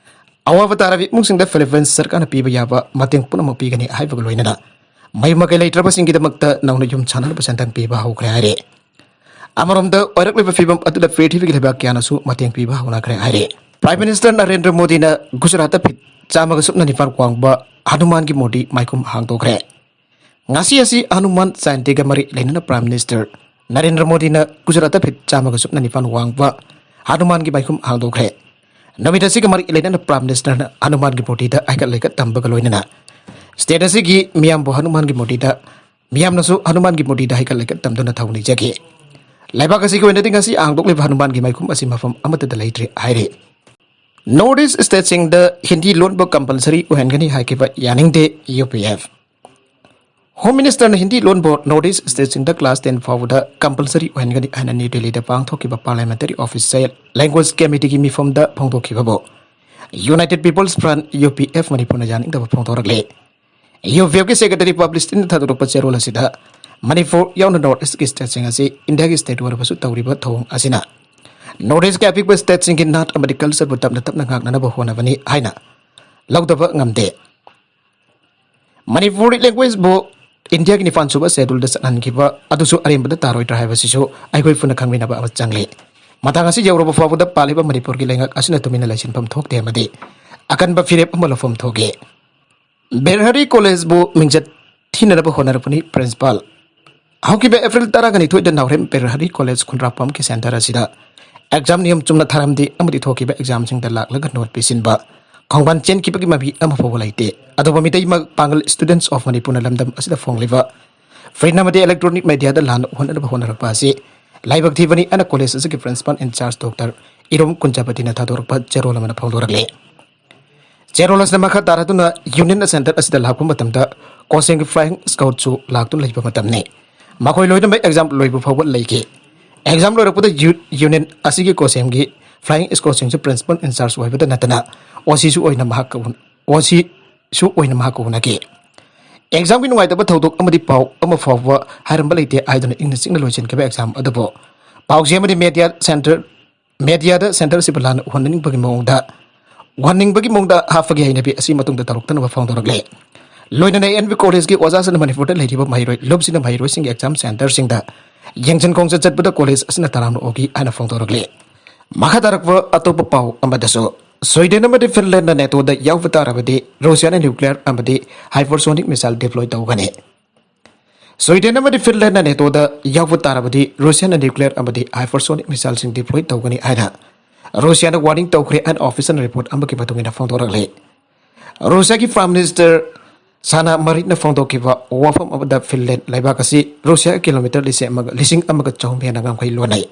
ꯑꯋꯥꯕ ꯇꯥꯔꯕ ꯏꯃꯨꯡꯁꯤꯡꯗ ꯐꯤꯂꯤꯄꯤꯟꯁ ꯁꯔꯀꯥꯔꯅ ꯄꯤꯕ ꯌꯥꯕ ꯃꯇꯦꯡ ꯄꯨꯝꯅꯃꯛ ꯄꯤꯒꯅꯤ ꯍꯥꯏꯕꯒ ꯂꯣꯏꯅꯅ ꯃꯌꯨꯝ ꯃꯀꯩ ꯂꯩꯇ꯭ꯔꯕꯁꯤꯡꯒꯤꯗꯃꯛꯇ ꯅꯧꯅ ꯌꯨꯝ ꯁꯥꯅꯅꯕ ꯁꯦꯟꯊꯪ ꯄꯤꯕ ꯍꯧꯈ꯭ꯔꯦ ꯍꯥꯏꯔꯤ꯫ ꯑꯃꯔꯣꯝꯗ, ꯑꯣꯏꯔꯛꯂꯤꯕ ꯐꯤꯕꯝ ꯑꯗꯨꯗ ꯄ꯭ꯔꯤꯊꯤꯕꯤꯒꯤ ꯂꯩꯕꯥꯛ ꯀꯌꯥꯅꯁꯨ ꯃꯇꯦꯡ ꯄꯤꯕ ꯍꯧꯅꯈ꯭ꯔꯦ ꯍꯥꯏꯔꯤ꯫ Prime Minister ꯅꯔꯦꯟꯗ꯭ꯔ ꯃꯣꯗꯤꯅ ꯒꯨꯖꯔꯥꯠꯇ ꯐꯤꯠ ꯆꯥꯝꯃꯒ ꯁꯨꯞꯅ ꯅꯤꯄꯥꯟ ꯋꯥꯡꯕ ꯍꯅꯨꯃꯥꯟꯒꯤ ꯃꯨꯔꯇꯤ ꯃꯥꯏꯈꯨꯝ ꯍꯥꯡꯗꯣꯛꯈ꯭ꯔꯦ꯫ ꯉꯁꯤ ꯑꯁꯤ ꯍꯅꯨꯃꯥꯟ ꯖꯌꯟꯇꯤꯒ ꯃꯔꯤ ꯂꯩꯅꯅ Prime Minister ꯅꯔꯦꯟꯗ꯭ꯔ ꯃꯣꯗꯤꯅ ꯒꯨꯖꯔꯥꯠꯇ ꯐꯤꯠ ꯆꯥꯝꯃꯒ ꯁꯨꯞꯅ ꯅꯤꯄꯥꯟ ꯋꯥꯡꯕ ꯍꯅꯨꯃꯥꯟꯒꯤ ꯃꯥꯏꯈꯨꯝ ꯍꯥꯡꯗꯣꯛꯈ꯭ꯔꯦ꯫ ꯅꯨꯃꯤꯠ ꯑꯁꯤꯒ ꯃꯔꯤ ꯂꯩꯅꯅ Prime Ministerꯅ ꯍꯅꯨꯃꯥꯟꯒꯤ ꯃꯨꯔꯇꯤꯗ ꯍꯩꯀꯠ ꯂꯩꯀꯠ ꯇꯝꯕꯒ ꯂꯣꯏꯅꯅ state ꯑꯁꯤꯒꯤ ꯃꯤꯌꯥꯝꯕꯨ ꯍꯅꯨꯃꯥꯟꯒꯤ ꯃꯨꯔꯇꯤꯗ, ꯃꯤꯌꯥꯝꯅꯁꯨ ꯍꯅꯨꯃꯥꯟꯒꯤ ꯃꯨꯔꯇꯤꯗ ꯍꯩꯀꯠ ꯂꯩꯀꯠ ꯇꯝꯗꯨꯅ ꯊꯧ ꯅꯤꯖꯈꯤ꯫ ꯂꯩꯕꯥꯛ ꯑꯁꯤꯒꯤ ꯑꯣꯏꯅꯗꯤ ꯉꯁꯤ ꯍꯥꯡꯗꯣꯛꯂꯤꯕ ꯍꯅꯨꯃꯥꯟꯒꯤ ꯃꯥꯏꯈꯨꯝ ꯑꯁꯤ ꯃꯐꯝ ꯑꯃꯠꯇꯗ ꯂꯩꯇ꯭ꯔꯤ ꯍꯥꯏꯔꯤ꯫ North East stateꯁꯤꯡꯗ ꯍꯤꯟꯗꯤ ꯂꯣꯟꯕ compulsory ꯑꯣꯏꯍꯟꯒꯅꯤ ꯍꯥꯏꯈꯤꯕ ꯌꯥꯅꯤꯡꯗꯦ, U P F꯫ Home Ministerꯅ Hindi ꯂꯣꯟꯕꯨ North East stateꯁꯤꯡꯗ class ten ꯐꯥꯎꯕꯗ compulsory ꯑꯣꯏꯍꯟꯒꯅꯤ ꯍꯥꯏꯅ ꯅ꯭ꯌꯨ ꯗꯦꯜꯂꯤꯗ ꯄꯥꯡꯊꯣꯛꯈꯤꯕ Parliamentary Office Language Committeeꯒꯤ ꯃꯤꯐꯝꯗ ꯐꯣꯡꯗꯣꯛꯈꯤꯕꯕꯨ United People's Front, U P F, ꯃꯅꯤꯄꯨꯔꯅ ꯌꯥꯅꯤꯡꯗꯕ ꯐꯣꯡꯗꯣꯔꯛꯂꯤ꯫ U P Fꯀꯤ Secretary Publicity ꯊꯥꯗꯣꯔꯛꯄ ꯆꯦꯔꯣꯜ ꯑꯁꯤꯗ ꯃꯅꯤꯄꯨꯔ ꯌꯥꯎꯅ North Eastꯀꯤ stateꯁꯤꯡ ꯑꯁꯤ Indiaꯒꯤ state ꯑꯣꯏꯔꯕꯁꯨ ꯇꯧꯔꯤꯕ ꯊꯧꯑꯣꯡ ꯑꯁꯤꯅ North Eastꯀꯤ ꯑꯄꯤꯛꯄ stateꯁꯤꯡꯒꯤ ꯅꯥꯠ ꯑꯃꯗꯤ cultureꯕꯨ ꯇꯞꯅ ꯇꯞꯅ ꯉꯥꯛꯅꯅꯕ ꯍꯣꯠꯅꯕꯅꯤ ꯍꯥꯏꯅ ꯂꯧꯗꯕ ꯉꯝꯗꯦ꯫ ꯃꯅꯤꯄꯨꯔꯤ languageꯕꯨ Indiaꯒꯤ ꯅꯤꯄꯥꯟ ꯁꯨꯕ scheduleꯗ ꯆꯠꯍꯟꯈꯤꯕ ꯑꯗꯨꯁꯨ ꯑꯔꯦꯝꯕꯗ ꯇꯥꯔꯣꯏꯗ꯭ꯔꯥ ꯍꯥꯏꯕꯁꯤꯁꯨ ꯑꯩꯈꯣꯏ ꯄꯨꯟꯅ ꯈꯪꯃꯤꯟꯅꯕ ꯑꯃ ꯆꯪꯂꯤ꯫ ꯃꯇꯥꯡ ꯑꯁꯤ ꯌꯧꯔꯕ ꯐꯥꯎꯕꯗ ꯄꯥꯜꯂꯤꯕ ꯃꯅꯤꯄꯨꯔꯒꯤ ꯂꯩꯉꯥꯛ ꯑꯁꯤꯅ ꯇꯨꯃꯤꯟꯅ ꯂꯩꯁꯤꯟꯐꯝ ꯊꯣꯛꯇꯦ ꯑꯃꯗꯤ ꯑꯀꯟꯕ ꯐꯤꯔꯦꯞ ꯑꯃ ꯂꯧꯐꯝ ꯊꯣꯛꯏ꯫ ꯕꯤꯔꯍꯔꯤ Collegeꯕꯨ ꯃꯤꯡꯆꯠ ꯊꯤꯅꯅꯕ ꯍꯣꯠꯅꯔꯛꯄꯅꯤ Principal꯫ ꯍꯧꯈꯤꯕ April ꯇꯔꯥꯒ ꯅꯤꯊꯣꯏꯗ ꯅꯥꯎꯔꯦꯝ ꯕꯤꯔꯍꯔꯤ College ꯈꯨꯟꯗ꯭ꯔꯥꯛꯄꯝꯒꯤ centre ꯑꯁꯤꯗ exam ꯅꯤꯌꯝ ꯆꯨꯝꯅ ꯊꯥꯔꯝꯗꯦ ꯑꯃꯗꯤ ꯊꯣꯛꯈꯤꯕ examꯁꯤꯡꯗ ꯂꯥꯛꯂꯒ note ꯄꯤꯁꯤꯟꯕ, ꯈꯣꯡꯕꯥꯟ ꯆꯦꯟꯈꯤꯕꯒꯤ ꯃꯃꯤ ꯑꯃ ꯐꯥꯎꯕ ꯂꯩꯇꯦ꯫ ꯑꯗꯨꯕꯨ ꯃꯤꯇꯩ ꯃ-, ꯄꯥꯡꯒꯜ Students of Manipurꯅ ꯂꯝꯗꯝ ꯑꯁꯤꯗ ꯐꯣꯡꯂꯤꯕ print ꯑꯃꯗꯤ electronic mediaꯗ ꯂꯥꯟꯅ ꯎꯍꯟꯅꯕ ꯍꯣꯠꯅꯔꯛꯄ ꯑꯁꯤ ꯂꯥꯏꯕꯛ ꯊꯤꯕꯅꯤ ꯍꯥꯏꯅ college ꯑꯁꯤꯒꯤ Principal in charge Doctor ꯏꯔꯣꯝ ꯀꯨꯟꯖꯥꯄꯇꯤꯅ ꯊꯥꯗꯣꯔꯛꯄ ꯆꯦꯔꯣꯜ ꯑꯃꯅ ꯐꯣꯡꯗꯣꯔꯛꯂꯤ꯫ ꯆꯦꯔꯣꯜ ꯑꯁꯤꯅ ꯃꯈꯥ ꯇꯥꯔꯗꯨꯅ Unionꯅ centre ꯑꯁꯤꯗ ꯂꯥꯛꯄ ꯃꯇꯝꯗ ꯀꯣꯁꯦꯝꯒꯤ Flying Scoutꯁꯨ ꯂꯥꯛꯇꯨꯅ ꯂꯩꯕ ꯃꯇꯝꯅꯤ꯫ ꯃꯈꯣꯏ ꯂꯣꯏꯅꯃꯛ exam ꯂꯣꯏꯕ ꯐꯥꯎꯕ ꯂꯩꯈꯤ꯫ Exam ꯂꯣꯏꯔꯛꯄꯗ ꯌꯨ-, Union ꯑꯁꯤꯒꯤ ꯀꯣꯁꯦꯝꯒꯤ Flying Scoutꯁꯤꯡꯁꯨ Principal in charge ꯑꯣꯏꯕꯗ ꯅꯠꯇꯅ OCꯁꯨ ꯑꯣꯏꯅ ꯃꯍꯥꯛꯀ ꯎꯟ-, OCꯁꯨ ꯑꯣꯏꯅ ꯃꯍꯥꯛꯀ ꯎꯅꯈꯤ꯫ Examꯒꯤ ꯅꯨꯡꯉꯥꯏꯇꯕ ꯊꯧꯗꯣꯛ ꯑꯃꯗꯤ ꯄꯥꯎ ꯑꯃ ꯐꯥꯎꯕ ꯍꯥꯏꯔꯝꯕ ꯂꯩꯇꯦ ꯍꯥꯏꯗꯨꯅ ꯏꯪꯅ ꯆꯤꯛꯅ ꯂꯣꯏꯁꯤꯟꯈꯤꯕ exam ꯑꯗꯨꯕꯨ ꯄꯥꯎꯆꯦ ꯑꯃꯗꯤ media centre, mediaꯗ centre ꯑꯁꯤꯕꯨ ꯂꯥꯟꯅ ꯎꯍꯟꯅꯤꯡꯕꯒꯤ ꯃꯑꯣꯡꯗ ꯎꯍꯟꯅꯤꯡꯕꯒꯤ ꯃꯑꯣꯡꯗ ꯍꯥꯞꯄꯒꯤ ꯍꯩꯅꯕꯤ ꯑꯁꯤ ꯃꯇꯨꯡꯗ ꯇꯧꯔꯛꯇꯅꯕ ꯐꯣꯡꯗꯣꯔꯛꯂꯦ꯫ ꯂꯣꯏꯅꯅ ANV Collegeꯀꯤ ꯑꯣꯖꯥꯁꯤꯡꯅ ꯃꯅꯤꯄꯨꯔꯗ ꯂꯩꯔꯤꯕ ꯃꯍꯩꯔꯣꯏ ꯂꯨꯞꯁꯤꯡꯅ ꯃꯍꯩꯔꯣꯏꯁꯤꯡꯒꯤ exam centreꯁꯤꯡꯗ ꯌꯦꯡꯁꯤꯟ ꯈꯣꯡꯖꯠ ꯆꯠꯄꯗ ꯀꯣꯂꯦꯖ ꯑꯁꯤꯅ ꯇꯔꯥꯝꯅ ꯑꯣꯛꯈꯤ ꯍꯥꯏꯅ ꯐꯣꯡꯗꯣꯔꯛꯂꯤ꯫ ꯃꯈꯥ ꯇꯥꯔꯛꯄ ꯑꯇꯣꯞꯄ ꯄꯥꯎ ꯑꯃꯗꯁꯨ, ꯁ꯭ꯋꯤꯗꯦꯟ ꯑꯃꯗꯤ ꯐꯤꯟꯂꯦꯟꯗꯅ ꯅꯦꯇꯣꯗ ꯌꯥꯎꯕ ꯇꯥꯔꯕꯗꯤ ꯔꯨꯁꯤꯌꯥꯅ ꯅ꯭ꯌꯨꯀ꯭ꯂꯤꯌꯔ ꯑꯃꯗꯤ ꯍꯥꯏꯄꯔꯁꯣꯅꯤꯛ ꯃꯤꯁꯥꯏꯜ ꯗꯤꯄ꯭ꯂꯣꯏ ꯇꯧꯒꯅꯤ꯫ ꯁ꯭ꯋꯤꯗꯦꯟ ꯑꯃꯗꯤ ꯐꯤꯟꯂꯦꯟꯗꯅ ꯅꯦꯇꯣꯗ ꯌꯥꯎꯕ ꯇꯥꯔꯕꯗꯤ ꯔꯨꯁꯤꯌꯥꯅ ꯅ꯭ꯌꯨꯀ꯭ꯂꯤꯌꯔ ꯑꯃꯗꯤ ꯍꯥꯏꯄꯔꯁꯣꯅꯤꯛ ꯃꯤꯁꯥꯏꯜꯁꯤꯡ ꯗꯤꯄ꯭ꯂꯣꯏ ꯇꯧꯒꯅꯤ ꯍꯥꯏꯅ ꯔꯨꯁꯤꯌꯥꯅ ꯋꯥꯔꯅꯤꯡ ꯇꯧꯈ꯭ꯔꯦ ꯍꯥꯏꯅ ꯑꯣꯐꯤꯁꯤꯌꯦꯜ ꯔꯤꯄꯣꯔꯠ ꯑꯃꯒꯤ ꯃꯇꯨꯡ ꯏꯟꯅ ꯐꯣꯡꯗꯣꯔꯛꯂꯤ꯫ ꯔꯨꯁꯤꯌꯥꯒꯤ ꯄ꯭ꯔꯥꯏꯝ ꯃꯤꯅꯤꯁꯇꯔ ꯁꯥꯅꯥ ꯃꯔꯤꯠꯅ ꯐꯣꯡꯗꯣꯛꯈꯤꯕ ꯋꯥꯐꯝ ꯑꯃꯗ ꯐꯤꯟꯂꯦꯟ ꯂꯩꯕꯥꯛ ꯑꯁꯤ ꯔꯨꯁꯤꯌꯥꯒ ꯀꯤꯂꯣꯃꯤꯇꯔ ꯂꯤꯁꯤꯡ ꯑꯃꯒ, ꯂꯤꯁꯤꯡ ꯑꯃꯒ ꯆꯍꯨꯝ ꯍꯦꯟꯅ ꯉꯝꯈꯩ ꯂꯣꯟꯅꯩ꯫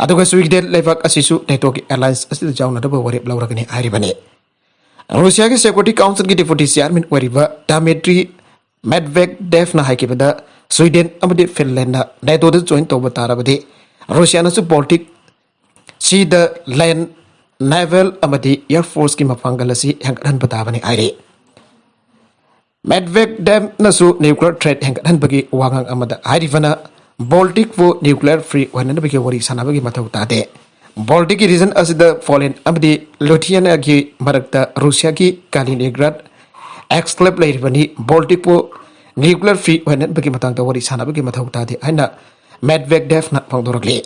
ꯑꯗꯨꯒ ꯁ꯭ꯋꯤꯗꯦꯟ ꯂꯩꯕꯥꯛ ꯑꯁꯤꯁꯨ ꯅꯦꯇꯣꯒꯤ ꯑꯦꯂꯥꯌꯟꯁ ꯑꯁꯤꯗ ꯌꯥꯎꯅꯅꯕ ꯋꯥꯔꯦꯞ ꯂꯧꯔꯒꯅꯤ ꯍꯥꯏꯔꯤꯕꯅꯤ꯫ ꯔꯨꯁꯤꯌꯥꯒꯤ ꯁꯦꯀ꯭ꯌꯨꯔꯤꯇꯤ ꯀꯥꯎꯟꯁꯤꯜꯒꯤ ꯗꯤꯄ꯭ꯌꯨꯇꯤ ꯆꯤꯌꯥꯔꯃꯦꯟ ꯑꯣꯏꯔꯤꯕ ꯗꯥꯃꯤꯇ꯭ꯔꯤ ꯃꯦꯗꯚꯦꯗꯦꯚꯅ ꯍꯥꯏꯈꯤꯕꯗ, ꯁ꯭ꯋꯤꯗꯦꯟ ꯑꯃꯗꯤ ꯐꯤꯟꯂꯦꯟꯗꯅ ꯅꯦꯇꯣꯗ ꯖꯣꯏꯟ ꯇꯧꯕ ꯇꯥꯔꯕꯗꯤ ꯔꯨꯁꯤꯌꯥꯅꯁꯨ ꯕꯣꯜꯇꯤꯛ ꯁꯤꯗ ꯂꯦꯟ, ꯅꯦꯚꯦꯜ ꯑꯃꯗꯤ ꯑꯦꯌꯔ ꯐꯣꯔꯁꯀꯤ ꯃꯄꯥꯡꯒꯜ ꯑꯁꯤ ꯍꯦꯟꯒꯠꯍꯟꯕ ꯇꯥꯕꯅꯤ ꯍꯥꯏꯔꯤ꯫ ꯃꯦꯗꯚꯦꯗꯦꯚꯅꯁꯨ ꯅ꯭ꯌꯨꯀ꯭ꯂꯤꯌꯔ ꯊ꯭ꯔꯦꯠ ꯍꯦꯟꯒꯠꯍꯟꯕꯒꯤ ꯋꯥꯉꯥꯡ ꯑꯃꯗ ꯍꯥꯏꯔꯤꯕꯅ ꯕꯣꯜꯇꯤꯛꯄꯨ ꯅ꯭ꯌꯨꯀ꯭ꯂꯤꯌꯔ ꯐ꯭ꯔꯤ ꯑꯣꯏꯍꯟꯅꯕꯒꯤ ꯋꯥꯔꯤ ꯁꯥꯟꯅꯕꯒꯤ ꯃꯊꯧ ꯇꯥꯗꯦ꯫ ꯕꯣꯜꯇꯤꯛꯀꯤ ꯔꯤꯖꯟ ꯑꯁꯤꯗ ꯄꯣꯂꯦꯟ ꯑꯃꯗꯤ ꯂꯤꯊꯨꯌꯦꯅꯤꯌꯥꯒꯤ ꯃꯔꯛꯇ ꯔꯨꯁꯤꯌꯥꯒꯤ ꯀꯥꯂꯤꯅꯤꯒ꯭ꯔꯥꯗ ꯑꯦꯛꯁꯀ꯭ꯂꯦꯕ ꯂꯩꯔꯤꯕꯅꯤ꯫ ꯕꯣꯜꯇꯤꯛꯄꯨ ꯅ꯭ꯌꯨꯀ꯭ꯂꯤꯌꯔ ꯐ꯭ꯔꯤ ꯑꯣꯏꯍꯟꯅꯕꯒꯤ ꯃꯇꯥꯡꯗ ꯋꯥꯔꯤ ꯁꯥꯟꯅꯕꯒꯤ ꯃꯊꯧ ꯇꯥꯗꯦ ꯍꯥꯏꯅ ꯃꯦꯗꯚꯦꯗꯦꯚꯅ ꯐꯣꯡꯗꯣꯔꯛꯂꯤ꯫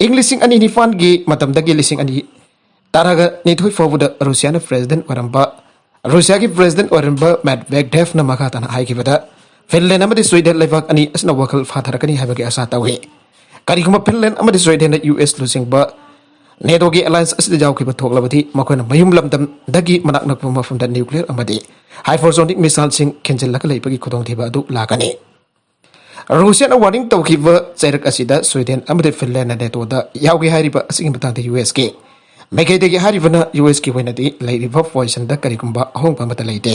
ꯏꯪ ꯂꯤꯁꯤꯡ ꯑꯅꯤ ꯅꯤꯄꯥꯟꯒꯤ ꯃꯇꯝꯗꯒꯤ ꯂꯤꯁꯤꯡ ꯑꯅꯤ ꯇꯔꯥꯒ ꯅꯤꯊꯣꯏ ꯐꯥꯎꯕꯗ ꯔꯨꯁꯤꯌꯥꯅ ꯄ꯭ꯔꯦꯁꯤꯗꯦꯟ ꯑꯣꯏꯔꯝꯕ, ꯔꯨꯁꯤꯌꯥꯒꯤ ꯄ꯭ꯔꯦꯁꯤꯗꯦꯟ ꯑꯣꯏꯔꯝꯕ ꯃꯦꯗꯚꯦꯗꯦꯚꯅ ꯃꯈꯥ ꯇꯥꯅ ꯍꯥꯏꯈꯤꯕꯗ, ꯐꯤꯟꯂꯦꯟ ꯑꯃꯗꯤ ꯁ꯭ꯋꯤꯗꯦꯟ ꯂꯩꯕꯥꯛ ꯑꯅꯤ ꯑꯁꯤꯅ ꯋꯥꯈꯜ ꯐꯥꯊꯔꯛꯀꯅꯤ ꯍꯥꯏꯕꯒꯤ ꯑꯥꯁꯥ ꯇꯧꯏ꯫ ꯀꯔꯤꯒꯨꯝꯕ ꯐꯤꯟꯂꯦꯟ ꯑꯃꯗꯤ ꯁ꯭ꯋꯤꯗꯦꯟꯅ ꯌꯨ ꯑꯦꯁ ꯂꯨꯆꯤꯡꯕ ꯅꯦꯇꯣꯒꯤ ꯑꯦꯂꯥꯌꯟꯁ ꯑꯁꯤꯗ ꯌꯥꯎꯈꯤꯕ ꯊꯣꯛꯂꯕꯗꯤ, ꯃꯈꯣꯏꯅ ꯃꯌꯨꯝ ꯂꯝꯗꯝꯗꯒꯤ ꯃꯅꯥꯛ ꯅꯛꯄ ꯃꯐꯝꯗ ꯅ꯭ꯌꯨꯀ꯭ꯂꯤꯌꯔ ꯑꯃꯗꯤ ꯍꯥꯏꯄꯔꯁꯣꯅꯤꯛ ꯃꯤꯁꯥꯏꯜꯁꯤꯡ ꯈꯤꯟꯖꯤꯜꯂꯒ ꯂꯩꯕꯒꯤ ꯈꯨꯗꯣꯡꯊꯤꯕ ꯑꯗꯨ ꯂꯥꯛꯀꯅꯤ꯫ ꯔꯨꯁꯤꯌꯥꯅ ꯋꯥꯔꯅꯤꯡ ꯇꯧꯈꯤꯕ ꯆꯩꯔꯛ ꯑꯁꯤꯗ ꯁ꯭ꯋꯤꯗꯦꯟ ꯑꯃꯗꯤ ꯐꯤꯟꯂꯦꯟꯅ ꯅꯦꯇꯣꯗ ꯌꯥꯎꯒꯦ ꯍꯥꯏꯔꯤꯕ ꯑꯁꯤꯒꯤ ꯃꯇꯥꯡꯗ ꯌꯨ ꯑꯦꯁꯀꯤ ꯃꯥꯏꯀꯩꯗꯒꯤ ꯍꯥꯏꯔꯤꯕꯅ, ꯌꯨ ꯑꯦꯁꯀꯤ ꯑꯣꯏꯅꯗꯤ ꯂꯩꯔꯤꯕ ꯄꯣꯖꯤꯁꯟꯗ ꯀꯔꯤꯒꯨꯝꯕ ꯑꯍꯣꯡꯕ ꯑꯃꯠꯇ ꯂꯩꯇꯦ꯫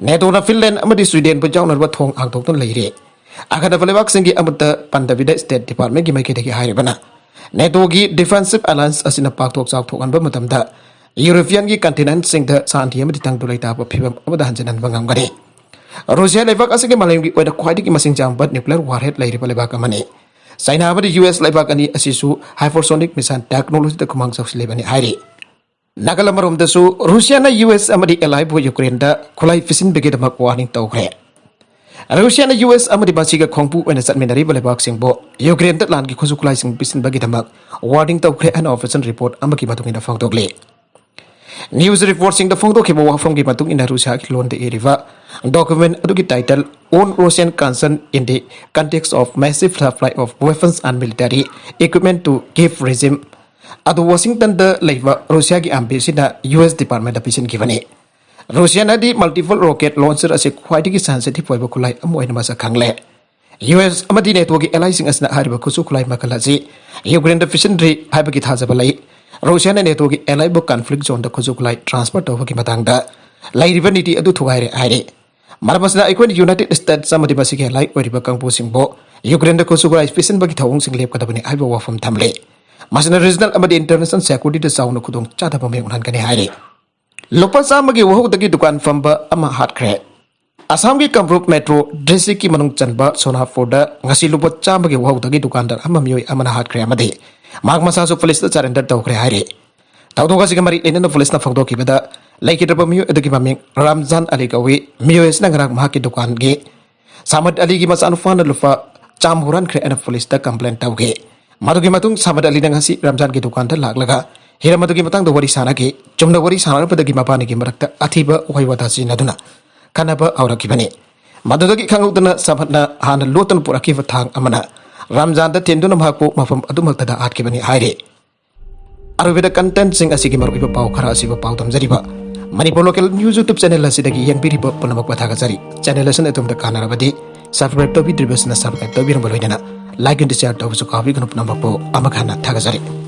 ꯅꯦꯇꯣꯅ ꯐꯤꯟꯂꯦꯟ ꯑꯃꯗꯤ ꯁ꯭ꯋꯤꯗꯦꯟꯕꯨ ꯌꯥꯎꯅꯅꯕ ꯊꯣꯡ ꯍꯥꯡꯗꯣꯛꯇꯨꯅ ꯂꯩꯔꯦ꯫ ꯑꯈꯟꯅꯕ ꯂꯩꯕꯥꯛꯁꯤꯡꯒꯤ ꯑꯃꯠꯇ ꯄꯟꯗꯕꯤꯗ ꯁ꯭ꯇꯦꯠ ꯗꯤꯄꯥꯔꯠꯃꯦꯟꯒꯤ ꯃꯥꯏꯀꯩꯗꯒꯤ ꯍꯥꯏꯔꯤꯕꯅ, ꯅꯦꯇꯣꯒꯤ ꯗꯤꯐꯦꯟꯁꯤꯞ ꯑꯦꯂꯥꯌꯟꯁ ꯑꯁꯤꯅ ꯄꯥꯛꯊꯣꯛ ꯆꯥꯎꯊꯣꯛꯍꯟꯕ ꯃꯇꯝꯗ ꯌꯨꯔꯣꯄꯤꯌꯟꯒꯤ ꯀꯟꯇꯤꯅꯦꯟꯠꯁꯤꯡꯗ ꯁꯥꯟꯇꯤ ꯑꯃꯗꯤ ꯇꯪꯗꯨ ꯂꯩꯇꯥꯕ ꯐꯤꯕꯝ ꯑꯃꯗ ꯍꯟꯖꯤꯟꯍꯟꯕ ꯉꯝꯒꯅꯤ꯫ ꯔꯨꯁꯤꯌꯥ ꯂꯩꯕꯥꯛ ꯑꯁꯤꯒꯤ ꯃꯥꯂꯦꯝꯒꯤ ꯑꯣꯏꯅ ꯈ꯭ꯋꯥꯏꯗꯒꯤ ꯃꯁꯤꯡ ꯌꯥꯝꯕ ꯅ꯭ꯌꯨꯀ꯭ꯂꯤꯌꯔ ꯋꯥꯔꯍꯦꯗ ꯂꯩꯔꯤꯕ ꯂꯩꯕꯥꯛ ꯑꯃꯅꯤ꯫ ꯆꯥꯏꯅꯥ ꯑꯃꯗꯤ ꯌꯨ ꯑꯦꯁ ꯂꯩꯕꯥꯛ ꯑꯅꯤ ꯑꯁꯤꯁꯨ ꯍꯥꯏꯄꯔꯁꯣꯅꯤꯛ ꯃꯤꯁꯥꯏꯜ ꯇꯦꯛꯅꯣꯂꯣꯖꯤꯗ ꯈꯨꯃꯥꯡ ꯆꯥꯎꯁꯤꯜꯂꯤꯕꯅꯤ ꯍꯥꯏꯔꯤ꯫ ꯅꯥꯀꯜ ꯑꯃꯔꯣꯝꯗꯁꯨ ꯔꯨꯁꯤꯌꯥꯅ ꯌꯨ ꯑꯦꯁ ꯑꯃꯗꯤ ꯑꯦꯂꯥꯏꯕꯨ ꯌꯨꯀ꯭ꯔꯦꯟꯗ ꯈꯨꯠꯂꯥꯏ ꯄꯤꯁꯤꯟꯕꯒꯤꯗꯃꯛ ꯋꯥꯔꯅꯤꯡ ꯇꯧꯈ꯭ꯔꯦ꯫ ꯔꯨꯁꯤꯌꯥꯅ ꯌꯨ ꯑꯦꯁ ꯑꯃꯗꯤ ꯃꯁꯤꯒ ꯈꯣꯡꯄꯨ ꯑꯣꯏꯅ ꯆꯠꯃꯤꯟꯅꯔꯤꯕ ꯂꯩꯕꯥꯛꯁꯤꯡꯕꯨ ꯌꯨꯀ꯭ꯔꯦꯟꯗ ꯂꯥꯟꯒꯤ ꯈꯨꯠꯁꯨ ꯈꯨꯠꯂꯥꯏꯁꯤꯡ ꯄꯤꯁꯤꯟꯕꯒꯤꯗꯃꯛ ꯋꯥꯔꯅꯤꯡ ꯇꯧꯈ꯭ꯔꯦ ꯍꯥꯏꯅ ꯑꯣꯐꯤꯁꯤꯌꯦꯜ ꯔꯤꯄꯣꯔꯠ ꯑꯃꯒꯤ ꯃꯇꯨꯡ ꯏꯟꯅ ꯐꯣꯡꯗꯣꯛꯂꯤ꯫ ꯅ꯭ꯌꯨꯁ ꯔꯤꯄꯣꯔꯠꯁꯤꯡꯗ ꯐꯣꯡꯗꯣꯛꯈꯤꯕ ꯋꯥꯐꯝꯒꯤ ꯃꯇꯨꯡ ꯏꯟꯅ ꯔꯨꯁꯤꯌꯥꯒꯤ ꯂꯣꯟꯗ ꯏꯔꯤꯕ document ꯑꯗꯨꯒꯤ title On Russian Concern in the Context of Massive Supply of Weapons and Military Equipment to Kiev Regime ꯑꯗꯨ ꯋꯥꯁꯤꯡꯇꯟꯗ ꯂꯩꯕ ꯔꯨꯁꯤꯌꯥꯒꯤ ꯑꯦꯝꯕꯦꯁꯤꯅ ꯌꯨ ꯑꯦꯁ ꯗꯤꯄꯥꯔꯠꯃꯦꯟꯗ ꯄꯤꯁꯤꯟꯈꯤꯕꯅꯤ꯫ ꯔꯨꯁꯤꯌꯥꯅꯗꯤ multiple rocket launcher ꯑꯁꯤ ꯈ꯭ꯋꯥꯏꯗꯒꯤ sensitive ꯑꯣꯏꯕ ꯈꯨꯠꯂꯥꯏ ꯑꯃ ꯑꯣꯏꯅ ꯃꯁꯛ ꯈꯪꯂꯦ꯫ ꯌꯨ ꯑꯦꯁ ꯑꯃꯗꯤ ꯅꯦꯇꯣꯒꯤ allyꯁꯤꯡ ꯑꯁꯤꯅ ꯍꯥꯏꯔꯤꯕ ꯈꯨꯠꯁꯨ ꯈꯨꯠꯂꯥꯏ ꯃꯈꯜ ꯑꯁꯤ ꯌꯨꯀ꯭ꯔꯦꯟꯗ ꯄꯤꯁꯤꯟꯗ꯭ꯔꯤ ꯍꯥꯏꯕꯒꯤ ꯊꯥꯖꯕ ꯂꯩ꯫ ꯔꯨꯁꯤꯌꯥꯅ ꯅꯦꯇꯣꯒꯤ allyꯕꯨ conflict zoneꯗ ꯈꯨꯠꯁꯨ ꯈꯨꯠꯂꯥꯏ transfer ꯇꯧꯕꯒꯤ ꯃꯇꯥꯡꯗ ꯂꯩꯔꯤꯕ ꯅꯤꯇꯤ ꯑꯗꯨ ꯊꯨꯒꯥꯏꯔꯦ ꯍꯥꯏꯔꯤ꯫ ꯃꯔꯝ ꯑꯁꯤꯅ ꯑꯩꯈꯣꯏꯅ ꯌꯨꯅꯥꯏꯇꯦꯗ ꯁ꯭ꯇꯦꯠꯁ ꯑꯃꯗꯤ ꯃꯁꯤꯒꯤ ally ꯑꯣꯏꯔꯤꯕ ꯀꯥꯡꯕꯨꯁꯤꯡꯕꯨ ꯌꯨꯀ꯭ꯔꯦꯟꯗ ꯈꯨꯠꯁꯨ ꯈꯨꯠꯂꯥꯏ ꯄꯤꯁꯤꯟꯕꯒꯤ ꯊꯧꯑꯣꯡꯁꯤꯡ ꯂꯦꯞꯀꯗꯕꯅꯤ ꯍꯥꯏꯕ ꯋꯥꯐꯝ ꯊꯝꯂꯤ꯫ ꯃꯁꯤꯅ regional ꯑꯃꯗꯤ international securityꯗ ꯆꯥꯎꯅ ꯈꯨꯗꯣꯡ ꯆꯥꯗꯕ ꯃꯥꯌꯣꯛꯅꯍꯟꯒꯅꯤ ꯍꯥꯏꯔꯤ꯫ ꯂꯨꯄꯥ ꯆꯥꯝꯃꯒꯤ ꯋꯥꯍꯧꯗꯒꯤ ꯗꯨꯀꯥꯟ ꯐꯝꯕ ꯑꯃ ꯍꯥꯠꯈ꯭ꯔꯦ꯫ ꯑꯁꯥꯝꯒꯤ ꯀꯥꯃꯔꯨꯞ ꯃꯦꯇ꯭ꯔꯣ ꯗꯤꯁꯇ꯭ꯔꯤꯛꯀꯤ ꯃꯅꯨꯡ ꯆꯟꯕ ꯁꯣꯅꯥꯄꯨꯔꯗ ꯉꯁꯤ ꯂꯨꯄꯥ ꯆꯥꯝꯃꯒꯤ ꯋꯥꯍꯧꯗꯒꯤ ꯗꯨꯀꯥꯟꯗꯥꯔ ꯑꯃ ꯃꯤꯑꯣꯏ ꯑꯃꯅ ꯍꯥꯠꯈ꯭ꯔꯦ ꯑꯃꯗꯤ ꯃꯍꯥꯛ ꯃꯁꯥꯁꯨ ꯄꯨꯂꯤꯁꯇ surrender ꯇꯧꯈ꯭ꯔꯦ ꯍꯥꯏꯔꯤ꯫ ꯊꯧꯗꯣꯛ ꯑꯁꯤꯒ ꯃꯔꯤ ꯂꯩꯅꯅ ꯄꯨꯂꯤꯁꯅ ꯐꯣꯡꯗꯣꯛꯈꯤꯕꯗ ꯂꯩꯈꯤꯗ꯭ꯔꯕ ꯃꯤꯑꯣꯏ ꯑꯗꯨꯒꯤ ꯃꯃꯤꯡ ꯔꯝꯖꯥꯟ ꯑꯂꯤ ꯀꯧꯏ꯫ ꯃꯤꯑꯣꯏ ꯑꯁꯤꯅ ꯉꯔꯥꯡ ꯃꯍꯥꯛꯀꯤ ꯗꯨꯀꯥꯟꯒꯤ ꯁꯥꯃꯠ ꯑꯂꯤꯒꯤ ꯃꯆꯥꯅꯨꯄꯥꯅ ꯂꯨꯄꯥ ꯆꯥꯝꯃ ꯍꯨꯔꯥꯟꯈ꯭ꯔꯦ ꯍꯥꯏꯅ ꯄꯨꯂꯤꯁꯇ complain ꯇꯧꯈꯤ꯫ ꯃꯗꯨꯒꯤ ꯃꯇꯨꯡ ꯁꯥꯃꯠ ꯑꯂꯤꯅ ꯉꯁꯤ ꯔꯝꯖꯥꯟꯒꯤ ꯗꯨꯀꯥꯟꯗ ꯂꯥꯛꯂꯒ ꯍꯤꯔꯝ ꯑꯗꯨꯒꯤ ꯃꯇꯥꯡꯗ ꯋꯥꯔꯤ ꯁꯥꯅꯈꯤ꯫ ꯆꯨꯝꯅ ꯋꯥꯔꯤ ꯁꯥꯅꯔꯛꯄꯗꯒꯤ ꯃꯕꯥꯅꯤꯒꯤ ꯃꯔꯛꯇ ꯑꯊꯤꯕ ꯋꯥꯍꯩ ꯋꯥꯇꯥ ꯁꯤꯖꯤꯟꯅꯗꯨꯅ ꯈꯠꯅꯕ ꯍꯧꯔꯛꯈꯤꯕꯅꯤ꯫ ꯃꯗꯨꯗꯒꯤ ꯈꯪꯍꯧꯗꯅ ꯁꯥꯃꯠꯅ ꯍꯥꯟꯅ ꯂꯣꯠꯇꯨꯅ ꯄꯨꯔꯛꯈꯤꯕ ꯊꯥꯡ ꯑꯃꯅ ꯔꯝꯖꯥꯟꯗ ꯊꯤꯟꯗꯨꯅ ꯃꯍꯥꯛꯄꯨ ꯃꯐꯝ ꯑꯗꯨꯃꯛꯇꯗ ꯍꯥꯠꯈꯤꯕꯅꯤ ꯍꯥꯏꯔꯤ꯫ ꯑꯔꯣꯏꯕꯗ contentꯁꯤꯡ ꯑꯁꯤꯒꯤ ꯃꯔꯨꯑꯣꯏꯕ ꯄꯥꯎ ꯈꯔ ꯑꯁꯤꯕꯨ ꯄꯥꯎ ꯇꯝꯖꯔꯤꯕ Manipur local news YouTube channel ꯑꯁꯤꯗꯒꯤ ꯌꯦꯡꯕꯤꯔꯤꯕ ꯄꯨꯝꯅꯃꯛꯄꯨ ꯊꯥꯒꯠꯆꯔꯤ꯫ ꯆꯦꯅꯦꯜ ꯑꯁꯤꯅ ꯑꯗꯣꯝꯗ ꯀꯥꯟꯅꯔꯕꯗꯤ subscribe ꯇꯧꯕꯤꯗ꯭ꯔꯤꯕꯁꯤꯅ subscribe ꯇꯧꯕꯤꯔꯝꯕ ꯂꯣꯏꯅꯅ like and share ꯇꯧꯕꯁꯨ ꯀꯥꯎꯕꯤꯒꯅꯨ꯫ ꯄꯨꯝꯅꯃꯛꯄꯨ ꯑꯃꯨꯛ ꯍꯟꯅ ꯊꯥꯒꯠꯆꯔꯤ꯫